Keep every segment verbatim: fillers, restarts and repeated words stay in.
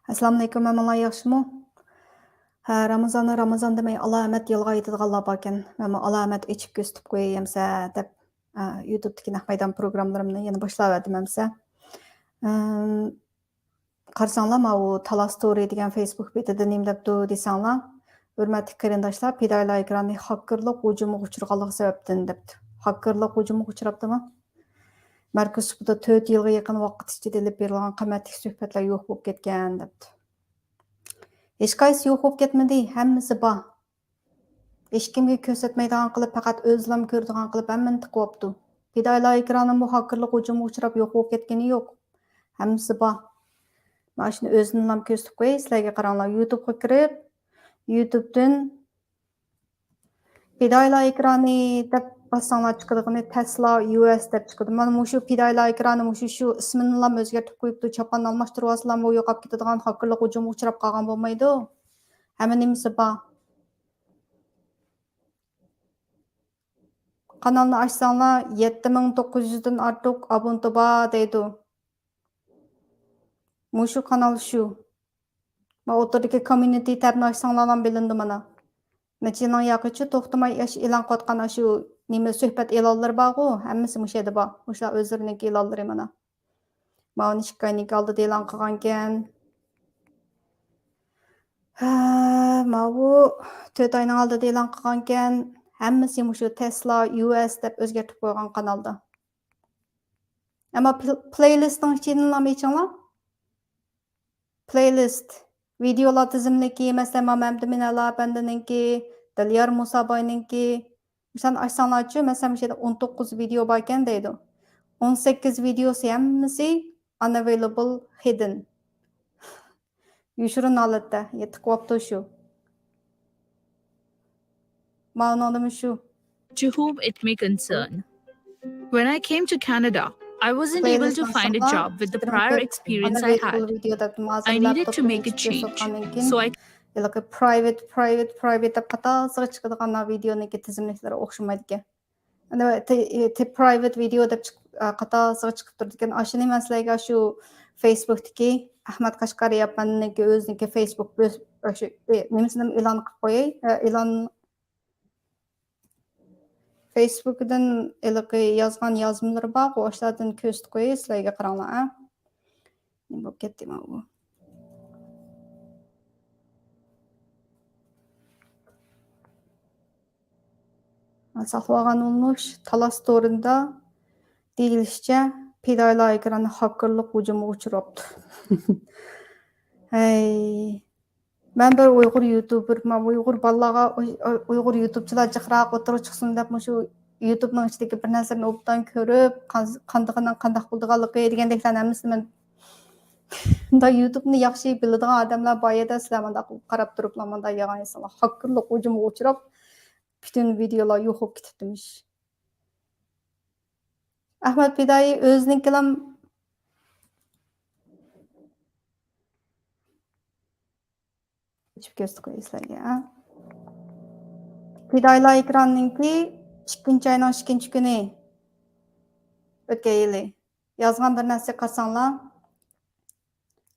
ئەسسالامۇئەلەيكۇم، ھەممىڭلار ياخشىمۇ؟ ھە، رامىزاننى رامىزان دېمەي، ئالامەت يالغا ئېيتىدىغانلار باركەن. مەنمۇ ئالامەت ئېچىپ كۆرسىتىپ قوياي ئەمسە دەپ، ئە، يۇتۇبتىكى نەق مەيدان پروگراممىلىرىمنى يەنە باشلاۋەردىم ئەمسە. ئىم، قارىساڭلار، ماۋۇ تالاس تورى دېگەن فېيسبۇك بېتىدە نېمە دەپتۇ دېسەڭلار، ھۆرمەتلىك قېرىنداشلار، پىدائىيلار ئېكرانى خاككېرلىق ھۇجۇمىغا ئۇچرىغانلىقى سەۋەبتىن دەپتۇ. خاككېرلىق ھۇجۇمىغا ئۇچراپتىمۇ؟ مەركىز سۇپىدا تۆت يىلغا يېقىن ۋاقىت ئىچىدە ئېلىپ بېرىلغان قىممەتلىك سۆھبەتلەر يوق بولۇپ كەتكەن، دەپتۇ. ھېچقايسىسى يوق بولۇپ كەتمىدى، ھەممىسى بار. ھېچكىمگە كۆرسەتمەيدىغان قىلىپ، پەقەت ئۆزىلا كۆرىدىغان قىلىپ ھەممىنى تىقىۋاپتۇ. پىدائىيلار ئېكرانىمۇ خاككېرلىق ھۇجۇمىغا ئۇچراپ يوق بولۇپ كەتكىنى يوق. ھەممىسى بار. مانا شۇنى ئۆزىنىلا كۆرسىتىپ قوياي سىلەرگە، قاراڭلار. يۇتۇبقا كىرىپ، يۇتۇبتىن پىدائىيلار ئېكرانى دەپ باسساڭلار چىقىدىغىنى تەسلا يۇ ئېس دەپ چىقىدۇ. مانا مۇشۇ پىدائىيلار ئېكرانى مۇشۇ، شۇ ئىسمىنىلا ئۆزگەرتىپ قويۇپتۇ. چاپان ئالماشتۇرۇۋالسىلا بۇ يوقاپ كېتىدىغان خاككېرلىق ھۇجۇمىغا ئۇچراپ قالغان بولمايدۇ. ھەممە نېمىسى بار. قانالنى ئاچساڭلار، يەتتە مىڭ توققۇز يۈزدىن ئارتۇق ئابونتى بار دەيدۇ. مۇشۇ قانال شۇ. ما ئوتتۇرىدىكى كومميۇنىتى تەبنى ئاچساڭلارلا بىلىنىدۇ مانا. نەچچە يىلنىڭ ياقىچە توختىماي ئاشۇ ئېلان قىلىۋاتقان ئاشۇ نېمە سۆھبەت ئېلانلىرى بارغۇ، ھەممىسى مۇشۇ يەردە بار. مۇشۇلار ئۆزلىرىنىڭكى ئېلانلىرى مانا. ماۋۇنى ئىككى ئاينىڭكى ئالدىدا ئېلان قىلغانىكەن. ھە، ماۋۇ تۆت ئاينىڭ ئالدىدا ئېلان قىلغانىكەن. ھەممىسى مۇشۇ تەسلا يۇ ئېس دەپ ئۆزگەرتىپ قويغان قانالدا. ئەمما پل-، پلەيلىستنىڭ ئىچىدىنلا ئېچىڭلار. پلەيلىست، ۋىدېئولار تىزىملىكى، مەسىلەن، مانا مەمتىمىن ئەلا ئەپەندىنىڭكى، دىليار مۇساباينىڭكى، مۇشۇلارنى ئاچساڭلارچۇ، مەسىلەن، مۇشۇ يەردە ئون توققۇز ۋىدېئو باركەن دەيدۇ. ئون سەككىز ۋىدېئوسى ھەممىسى unavailable، hidden. يوشۇرۇن ھالەتتە، يە تىقىۋاپتۇ شۇ. ماۋۇنىڭدىمۇ شۇ. To whom it may concern. When I came to Canada, I wasn't able to find a job with the prior experience I had. I needed to make a change. So I ھېلىقى private, private, private دەپ قاتارسىغا چىقىدىغان ۋىدېئونىڭكى تىزىملىكلىرى ئوخشىمايدىكەن. ئەنە، تى-، تى-، private video دەپ چىق-، ئا، قاتارسىغا چىقىپ تۇرىدىكەن. ئاشۇنى مەن سىلەرگە شۇ فېيسبۇكتىكى ئەخمەت قەشقەرى ئەپەندىنىڭكى ئۆزىنىڭكى فېيسبۇك بۆس-، ئاشۇ، ئى، نېمىسىنى ئېلان قىلىپ قوياي. ئە، ئېلان، فېيسبۇكىدىن ھېلىقى يازغان يازمىلىرى بارغۇ، ئاشۇلاردىن كۆرسىتىپ قوياي سىلەرگە، قاراڭلار، ئە. نېمە بولۇپ كەتتى ماۋۇ؟ ساقلىۋالغان ئۇلىنىش تالاس تورىدا دېيىلىشىچە، پىدائىيلار ئېكرانى خاككېرلىق ھۇجۇمىغا ئۇچراپتۇ. ھەي، مەن بىر ئۇيغۇر يۇتۇبېر، مەن ئۇيغۇر بالىلارغا، ئۇي-، ئۇيغۇر يۇتۇبچىلار جىقراق ئوتتۇرىغا چىقسۇن دەپ، مۇشۇ يۇتۇبنىڭ ئىچىدىكى بىر نەرسىلەرنى ئوبدان كۆرۈپ، قان-، قاندىقىنىڭ قانداق بولىدىغانلىقى دېگەندەكلەرنى ھەممىسىنى مەن، مۇنداق يۇتۇبنى ياخشى بىلىدىغان ئادەملەر بار يەردە، سىلەر مۇنداق قاراپ تۇرۇپلا مۇنداق يالغان يېزىڭلار. خاككېرلىق ھۇجۇمىغا ئۇچراپ، پۈتۈن ۋىدېئولار يوق بولۇپ كېتىپتىمىش. ئەخمەت پىدائىي ئۆزىنىڭكىلا ئېچىپ كۆرسىتىپ قوياي سىلەرگە. پىدائىيلار ئېكرانىنىڭكى ئىككىنچى ئاينىڭ ئىككىنچى كۈنى ئۆتكەن يىلى يازغان بىر نەرسە قارىساڭلار.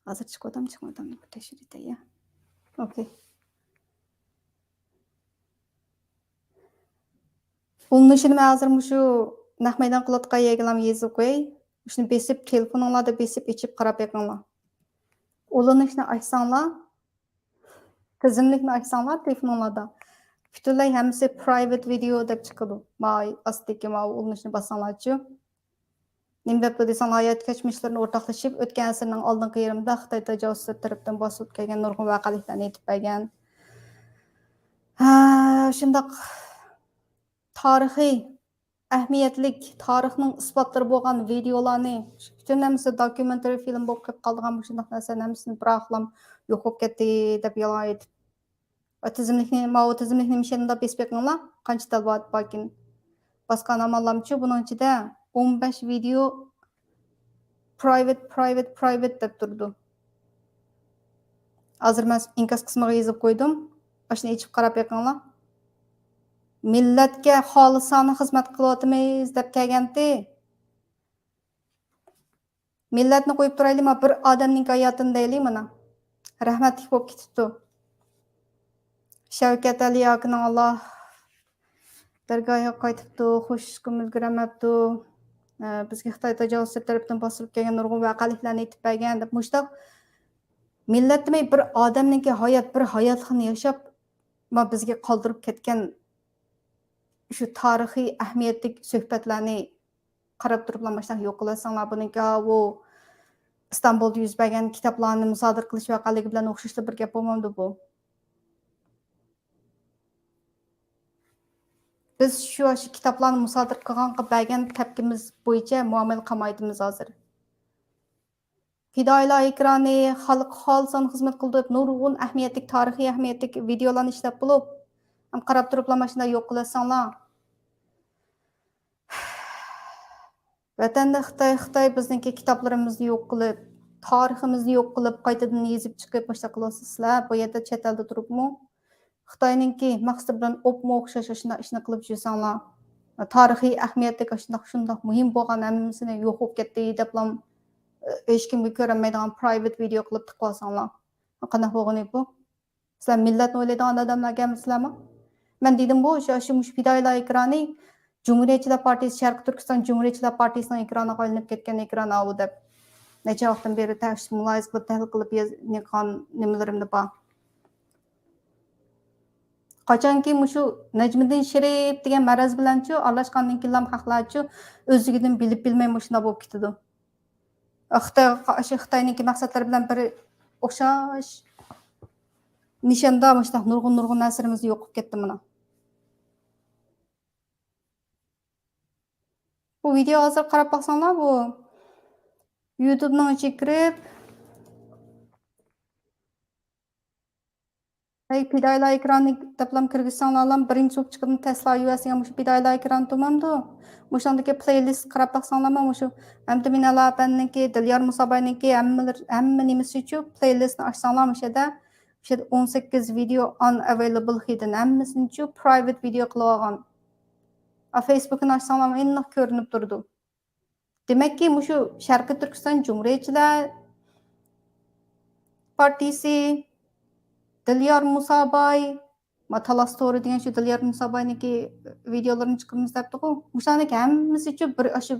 ھازىر چىقىۋاتامدۇ، چىقمايۋاتامدۇ؟ بىر تەكشۈرۈپ ئۆتەي، يا. ئوكەي. ئۇلىنىشىنى مەن ھازىر مۇشۇ نەق مەيدان قىلىۋاتقان يەرگىلا يېزىپ قوياي. شۇنى بېسىپ، تېلېفونۇڭلاردا بېسىپ ئېچىپ قاراپ بېقىڭلار. ئۇلىنىشنى ئاچساڭلار، تىزىملىكنى ئاچساڭلار تېلېفونۇڭلاردا، پۈتۈنلەي ھەممىسى private video دەپ چىقىدۇ. ماۋۇ ئاستىدىكى ماۋۇ ئۇلىنىشنى باسساڭلارچۇ. نېمە دەپتۇ دېسەڭلار، ھايات كەچمىشلىرىنى ئورتاقلىشىپ، ئۆتكەن ئەسىرنىڭ ئالدىنقى يېرىمىدە خىتاي تاجاۋۇزچىلىرى تەرىپىدىن باسىلىپ كەلگەن نۇرغۇن ۋەقەلىكلەرنى ئېيتىپ بەرگەن. ھە، شۇنداق تارىخىي ئەھمىيەتلىك، تارىخنىڭ ئىسپاتلىرى بولغان ۋىدېئولارنى، پۈتۈن ھەممىسى دوكيۇمېنترى فىلىم بولۇپ قېلىپ قالىدىغان مۇشۇنداق نەرسىلەرنى ھەممىسىنى بىراقلام يوق بولۇپ كەتتى دەپ يالغان ئېيتىپ، ۋە تىزىملىكنى، ماۋۇ تىزىملىكنى مۇشۇ يەردە بېسىپ بېقىڭلار، قانچە تال بار، باركىن. باسقان ئاماللامچۇ بۇنىڭ ئىچىدە ئون بەش ۋىدېئو private، private، private دەپ تۇرىدۇ. ھازىر مەن ئىنكاس قىسمىغا يېزىپ قويدۇم. ئاشۇنى ئېچىپ قاراپ بېقىڭلار. مىللەتكە خالىسانە خىزمەت قىلىۋاتىمىز دەپ كەلگەنتى. مىللەتنى قويۇپ تۇرايلى، ما بىر ئادەمنىڭ ھاياتىنى دەيلى مانا. رەھمەتلىك بولۇپ كېتىپتۇ. شەۋكەت ئەلى ئاكىنىڭ ئاللا دەرگاھىغا قايتىپتۇ، خوش ئىشقىمىز كۆرەلمەپتۇ. ئە، بىزگە خىتاي تاجاۋۇزچىلىرى تەرىپىدىن باستۇرۇپ كەلگەن نۇرغۇن ۋەقەلىكلەرنى ئېيتىپ بەرگەن دەپ، مۇشۇنداق مىللەتنىمۇ بىر ئادەمنىڭكى ھايات، بىر ھاياتلىقىنى ياشاپ، ما بىزگە قالدۇرۇپ كەتكەن شۇ تارىخىي ئەھمىيەتلىك سۆھبەتلەرنى قاراپ تۇرۇپلا ماشۇنداق يوق قىلىۋەتسەڭلار، بۇنىڭكى ئاۋۇ ئىستانبۇلدا يۈز بەرگەن كىتابلارنى مۇسادىرە قىلىش ۋەقەلىكى بىلەن ئوخشاشلا بىر گەپ بولمامدۇ بۇ؟ بىز شۇ، شۇ كىتابلارنى مۇسادىرە قىلغانغا بەرگەن تەپكىمىز بويىچە مۇئامىلە قىلمايتتىمىز ھازىر. پىدائىيلار ئېكرانى خەلققە خالىسانە خىزمەت قىلىدۇ دەپ نۇرغۇن ئەھمىيەتلىك، تارىخىي ئەھمىيەتلىك ۋىدىيولارنى ئىشلەپ بولۇپ، ھەم قاراپ تۇرۇپلا ماشۇنداق يوق قىلىۋەتسەڭلار. ۋەتەندە خىتاي، خىتاي بىزنىڭكى كىتابلىرىمىزنى يوق قىلىپ، تارىخىمىزنى يوق قىلىپ، قايتىدىن يېزىپ چىقىپ، مۇشۇنداق قىلىۋاتىسىلەر. بۇ يەردە چەت ئەلدە تۇرۇپمۇ خىتاينىڭكى مەقسىتى بىلەن ئوپمۇ ئوخشاش ئاشۇنداق ئىشنى قىلىپ يۈرسەڭلار، تارىخىي ئەھمىيەتلىك ئاشۇنداق، شۇنداق مۇھىم بولغان ھەممىسىنى يوق بولۇپ كەتتى دەپلا، ھېچكىمگە كۆرۈنمەيدىغان پرايۋېت ۋىدېئو قىلىپ تىقىۋالساڭلار. قانداق بولغىنى بۇ؟ سىلەر مىللەتنى ئويلايدىغان ئادەملەركەنمىسىلەرمۇ؟ مەن دېدىمغۇ، شۇ، شۇ، مۇشۇ پىدائىيلار ئېكرانى جۇمھۇرىيەتچىلەر پارتىيىسى، شەرقىي تۈركىستان جۇمھۇرىيەتچىلەر پارتىيىسىنىڭ ئېكرانىغا ئايلىنىپ كەتكەن ئېكران ئاۋۇ دەپ. نەچچە ۋاقىتتىن بېرى تەكشى مۇلاھىزە قىلىپ، تەھلىل قىلىپ ياز-، نېمىلىرىمدا بار. قاچانكى مۇشۇ نەجمىدىن شېرىپ دېگەن مەرەز بىلەنچۇ ئارىلاشقاندىن كېيىنلا خەقلەرچۇ ئۆزلۈكىدىن بىلىپ بىلمەي مۇشۇنداق بولۇپ كېتىدۇ. خىتاي، شۇ خىتاينىڭكى مەقسەتلىرى بىلەن بىر ئوخشاش نىشاندا مۇشۇنداق نۇرغۇن، نۇرغۇن نەرسىلىرىمىز يوقىلىپ كەتتى مانا. بۇ ۋىدېو ھازىر قاراپ باقساڭلار، بۇ يۇتۇبنىڭ ئىچىگە كىرىپ، ھەي، پىدائىيلار ئېكرانى دەپلام كىرگۈزسەڭلارلام، بىرىنچى سۇپچىقىدىن تەسلا يۇ ئەس دېگەن مۇشۇ پىدائىيلار ئېكرانى تۇرمامدۇ؟ مۇشۇندىكى پلېيلىست قاراپ باقساڭلارمۇ، مۇشۇ ھەمدە مىنەللا ئەپەندىنىڭكى، دىليار مۇساباينىڭكى ھەممىلىرى، ھەممە نېمىسىچۇ پلېيلىستنى ئاچساڭلار، مۇشۇ يەردە، مۇشۇ يەردە ئون سەككىز ۋىدېو unavailable hidden، ھەممىسىنىچۇ پرايۋېت ۋىدېو قىلىۋالغان. ئا، فېيسبۇكىنى ئاچساڭلارمۇ ئېنىق كۆرۈنۈپ تۇرىدۇ. دېمەككى، مۇشۇ شەرقىي تۈركىستان جۇمھۇرىيەتچىلەر پارتىيىسى، دىليار مۇساباي، ما تالاس تورى دېگەن شۇ دىليار مۇساباينىڭكى ۋىدېئولىرىنى چىقىرىمىز دەپتىغۇ. مۇشۇلارنىڭكى ھەممىسىچۇ بىر ئاشۇ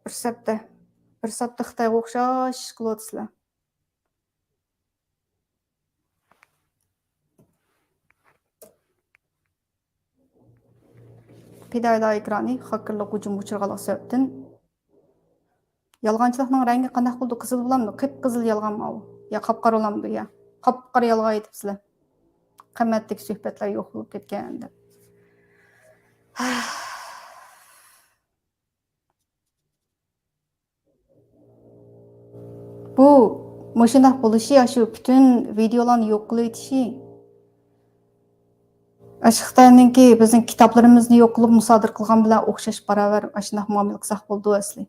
بىر سەپتە، بىر سەپتە خىتايغا ئوخشاش قىلىۋاتىسىلەر. پىدائىيلار ئېكرانى خاكېرلىق ھۇجۇمغا ئۇچرىغانلىقى سەۋەبتىن، يالغانچىلىقنىڭ رەڭگى قانداق بولىدۇ؟ قىزىل بولامدۇ؟ قىپقىزىل يالغان ماۋۇ. يا قاپقارا بولامدۇ؟ يا قاپقارا يالغان ئېيتىپسىلەر. قىممەتلىك سۆھبەتلەر يوق بولۇپ كەتكەن دەپ. بۇ مۇشۇنداق بولۇشى، ئاشۇ پۈتۈن ۋىدېئولارنى يوق قىلىۋېتىشى، ئاشۇ خىتاينىڭكى بىزنىڭ كىتابلىرىمىزنى يوق قىلىپ مۇسادىرە قىلغان بىلەن ئوخشاش باراۋەر، ئاشۇنداق مۇئامىلە قىلساق بولىدۇ ئەسلى.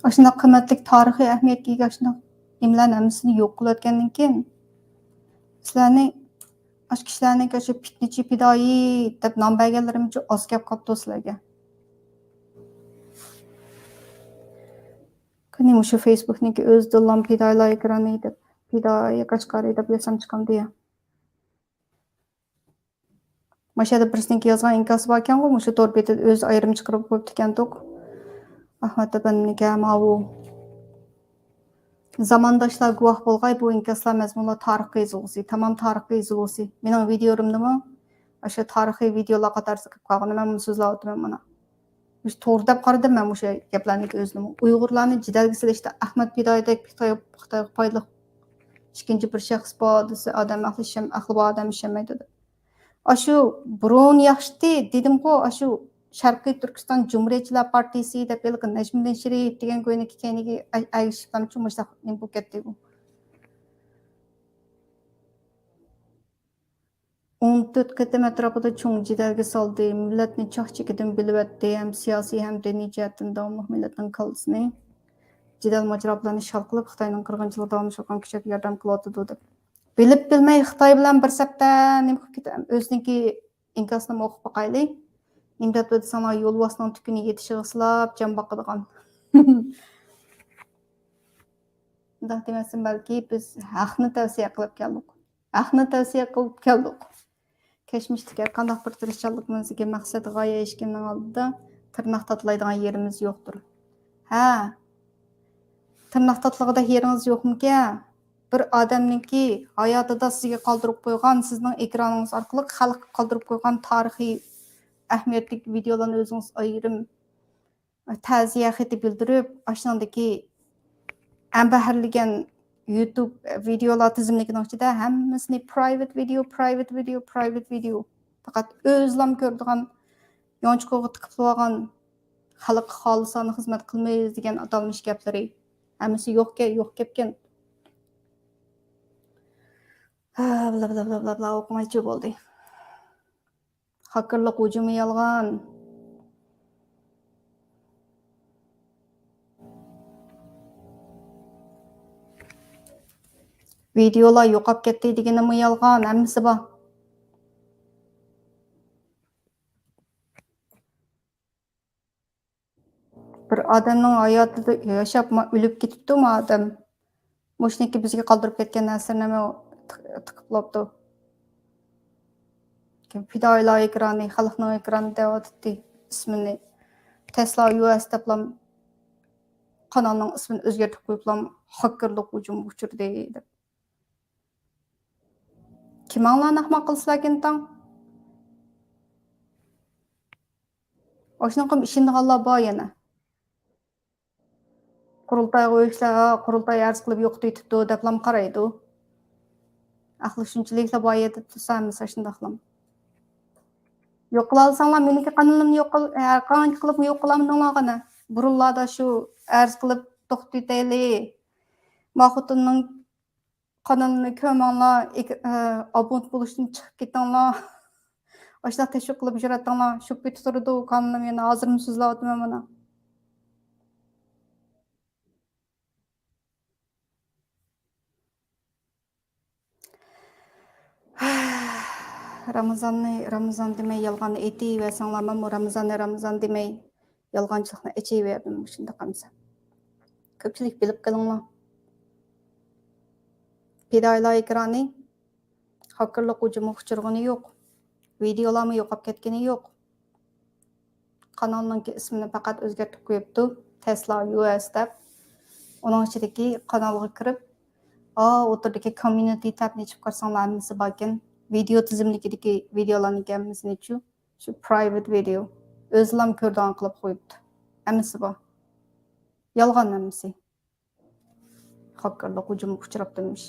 ئاشۇنداق قىممەتلىك تارىخىي ئەھمىيەتكە ئىگە ئاشۇنداق نېمىلەرنى ھەممىسىنى يوق قىلىۋەتكەندىن كېيىن، سىلەرنى، ئاشۇ كىشىلەرنى، ئاشۇ پىتنىچى پىدائىي دەپ نام بەرگەنلىرىمچۇ ئاز گەپ قاپتۇ سىلەرگە. قېنى مۇشۇ فېيسبۇكنىڭكى ئۆزىدىنلا پىدائىيلار ئېكرانى دەپ، پىدائىي قەشقەرى دەپ ياسام چىقامدۇ يا؟ ماشۇ يەردە بىرسىنىڭكى يازغان ئىنكاسى باركەنغۇ، مۇشۇ تور بېتىدە ئۆزى ئايرىم چىقىرىپ قويۇپتىكەنتۇق. ئەخمەت ئەپەندىنىڭكى ماۋۇ. زامانداشلار گۇۋاھ بولغاي، بۇ ئىنكاسلار مەزمۇنلار تارىخقا يېزىلغۇسى، تامام تارىخقا يېزىلغۇسى. مېنىڭ ۋىدېئولىرىمدىمۇ ئاشۇ تارىخىي ۋىدېئولار قاتارىسىغا كىرىپ قالغىنى مەن بۇنى سۆزلەۋاتىمەن مانا. مۇشۇ توغرا دەپ قارىدىم مەن مۇشۇ گەپلەرنىڭكى ئۆزىنىمۇ. ئۇيغۇرلارنى جېدەلگە سېلىشتا ئەخمەت پىدائىيدەك خىتاي، خىتايغا پايدىلىق ئىككىنچى بىر شەخس بار دېسە، ئادەم ئەقلى ئىشەن-، ئەقلى بار ئادەم ئىشەنمەيدۇ دەپ. ئاشۇ بۇرۇن ياخشىتى دېدىمغۇ، ئاشۇ شەرقىي تۈركىستان جۇمھۇرىيەتچىلەر پارتىيىسى دەپ ھېلىقى نەجمىدىن شېرىپ دېگەن كوينىكى كەينىگە ئەگىشىپلامچۇ مۇشۇنداق نېمە بولۇپ كەتتى بۇ. ئون تۆت قېتىم ئەتراپىدا چوڭ جېدەلگە سالدى، مىللەتنى چاق-چېكىدىن بۆلۈۋەتتى ھەم سىياسىي ھەم دىنىي جەھەتتىن داۋاملىق مىللەتنىڭ كاللىسىنى جېدەل ماجىرا بىلەن ئىشغال قىلىپ، خىتاينىڭ قىرغىنچىلىقىغا داۋاملىشىۋاتقان كۈچلەرگە ياردەم قىلىۋاتىدۇ دەپ. بىلىپ بىلمەي خىتاي بىلەن بىر سەپتە نېمە قىلىپ كېتە-، ئۆزىنىڭكى ئىنكاسنىمۇ ئوقۇپ باقايلى. نېمە دەپتۇ دېسەڭلار، يولۋاسنىڭ تۈكىنى يېتىشىغا سىلاپ جان باقىدىغان. مۇنداق دېمەسمۇ، بەلكى بىز ھەقنى تەۋسىيە قىلىپ كەلدۇق. ھەقنى تەۋسىيە قىلىپ كەلدۇق. كەچمىشتىكى ھەرقانداق بىر تىرىشچانلىقىمىزدىكى مەقسەت، غايە ھېچكىمنىڭ ئالدىدا تىرناق تاتىلايدىغان يېرىمىز يوقتۇر. ھە، تىرناق تاتلىغۇدەك يېرىڭىز يوقمىكەن؟ بىر ئادەمنىڭكى ھاياتىدا سىزگە قالدۇرۇپ قويغان، سىزنىڭ ئېكرانىڭىز ئارقىلىق خەلققە قالدۇرۇپ قويغان تارىخىي ئەھمىيەتلىك ۋىدېئولارنى ئۆزىڭىز ئايرىم تەزىيە خېتى بىلدۈرۈپ، ئاشۇنىڭدىكى ئەمبەھىرلىگەن يۇتۇب ۋىدېئولار تىزىملىكىنىڭ ئىچىدە ھەممىسىنى private video، private video، private video. پەقەت ئۆزلام كۆرىدىغان، يانچۇقىغا تىقىپلىۋالغان، خەلققە خالىسانە خىزمەت قىلىمىز دېگەن ئاتالمىش گەپلىرى. ھەممىسى يوق گە-، يوق گەپكەن. ھا، بىلا، بىلا، بىلا، بىلا، بىلا، ئوقۇمايچۇ بولدى. خاكېرلىق ھۇجۇمى يالغان. ۋىدېئولار يوقاپ كەتتى دېگىنىمۇ يالغان، ھەممىسى بار. بىر ئادەمنىڭ ھاياتىدا ياشاپ، ما-، ئۆلۈپ كېتىپتۇ ما ئادەم. مۇشۇنىڭكى بىزگە قالدۇرۇپ كەتكەن ئەسىرىنى تىق-، تىقىپ بوپتۇ. پىدائىيلار ئېكرانى، خەلقنىڭ ئېكرانى دەۋاتاتتى ئىسمىنى. تېسلا يۇ ئېس دەپلا قانالنىڭ ئىسمىنى ئۆزگەرتىپ قويۇپلا، خاكېرلىق ھۇجۇمىغا ئۇچرىدى دەپ. كىمىڭلارنى ئەخمەق قىلسىلەركىن تاڭ؟ ئاشۇنىڭغا ئىشىنىدىغانلار بار يەنە. قۇرۇلتايغا ئۆچلەر، قۇرۇلتاي ئەرز قىلىپ يوقىتىۋېتىپتۇ دەپلام قارايدۇ. ئەقلى شۇنچىلىكلا بار يەردە تۇرسا ھەممىسى ئاشۇنداقلام. يوق قىلالىساڭلار مېنىڭكى قانىلىمنى يوق قىل-، ھەر قانچە قىلىپمۇ يوق قىلالمىدىڭلار قانا. بۇرۇنلاردا شۇ ئەرز قىلىپ توختىتەيلى. ما خوتۇننىڭ قانىلىنى كۆرمەڭلار، ئېك-، ئە، ئابۇنت بولۇشتىن چىقىپ كېتىڭلار. ئاشۇنداق تەشۋىق قىلىپ يۈرەتتىڭلار. شۇ پېتى تۇرىدۇ قانىلىم يەنە ھازىرمۇ سۆزلەۋاتىمەن مانا. رامىزاننى رامىزان دېمەي يالغاننى ئېيتىۋەرسەڭلار، مەنمۇ رامىزاننى رامىزان دېمەي يالغانچىلىقنى ئېچىۋەردىم مۇشۇنداق ئەمسە. كۆپچىلىك بىلىپ قېلىڭلار. پىدائىيلار ئېكرانى خاكېرلىق ھۇجۇمىغا ئۇچرىغىنى يوق. ۋىدېئولارمۇ يوقاپ كەتكىنى يوق. قانالنىڭكى ئىسمىنى پەقەت ئۆزگەرتىپ قويۇپتۇ، تېسلا يۇ ئېس دەپ. ئۇنىڭ ئىچىدىكى قانالغا كىرىپ، ئا، ئوتتۇرىدىكى كومميۇنىتى تەبنى ئېچىپ قارىساڭلار ھەممىسى باركەن. ۋىدېئو تىزىملىكىدىكى ۋىدېئولارنىڭكى ھەممىسىنىچۇ، شۇ private video. ئۆزىلام كۆرىدىغان قىلىپ قويۇپتۇ. ھەممىسى بار. يالغان ھەممىسى. خاكېرلىق ھۇجۇمىغا ئۇچراپتىمىش.